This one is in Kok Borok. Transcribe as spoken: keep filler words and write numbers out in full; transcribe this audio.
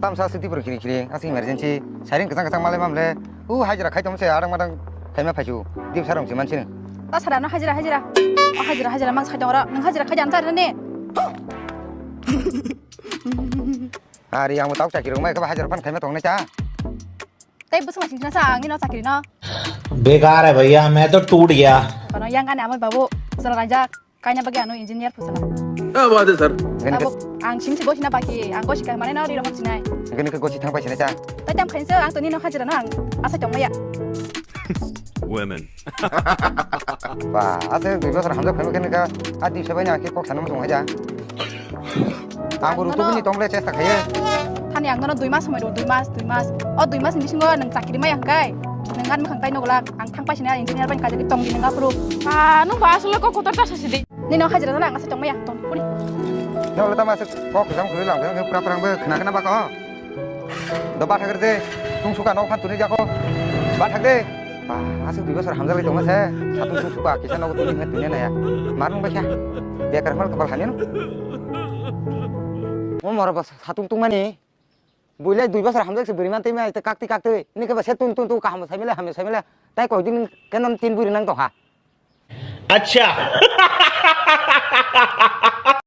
Tamsa aswk tipro khiri khiri, aswk emergency. Siren kwchang kwchang malai mamle. U hajira khai tongse, adang madang khaima phaisu. Dip sarong se mansini. Ta sara no hajira, hajira. O hajira, hajira mang sai tongro. Nang hajira khai jan sara ne. Ari ang tok chakiri mai ka hajira pan khaima tongnai cha. Tei bwswng sing sa ang ni no chakiri no. बेकार है भैया, मैं तो टूट गया। Kono yang ani amoi babu, sara rajak. Kaina bagwi ano engineer phusana. क्या बात है sir? Gani Tabuk ang sing si gosina baki, ang gosi ka mane no riro maksinai. Gani ka gosi thang paisina cha. Tai tam khainsa ang toni no hajira no ang asa tong maya. Women. Ba, ase dui bosor hamjak phai kene ka, a di sabai na ke kok sanam song haja. Ang guru Ano. Tubuni tongle chesta khaye. Thani ang no dui mas somoi do, dui mas, dui mas. O dui mas ni bisingo nang chakiri maya hwnkhe. Nang gan makhang tai nogla, ang thang paisina engineer bai kajak tong di nang apro. Ah, nung ba asle kok kotor ta sasi di. Nino hajira jana ang asa tongmaya tong puri. Nole tama se kok jang kuri lang, jang pura pura be khna khna ba ko. Do ba thagre de, tung suka nok phan tuni jako. Ba thag de. Ba, asuk dui bosor hamjak lai tongma se. Satung tung suka kisa nok tuni me tuni na ya. Marung ba kya. Bekar mal kepal hanin. Mo mor bos satung tung mani. Builai dui bosor hamjak se beriman tei mai kakti kakti. Ni ke ba se tun tun tu kaham sai mele ham sai mele. Tai koi din kenon tin buri nang tong ha. अच्छा।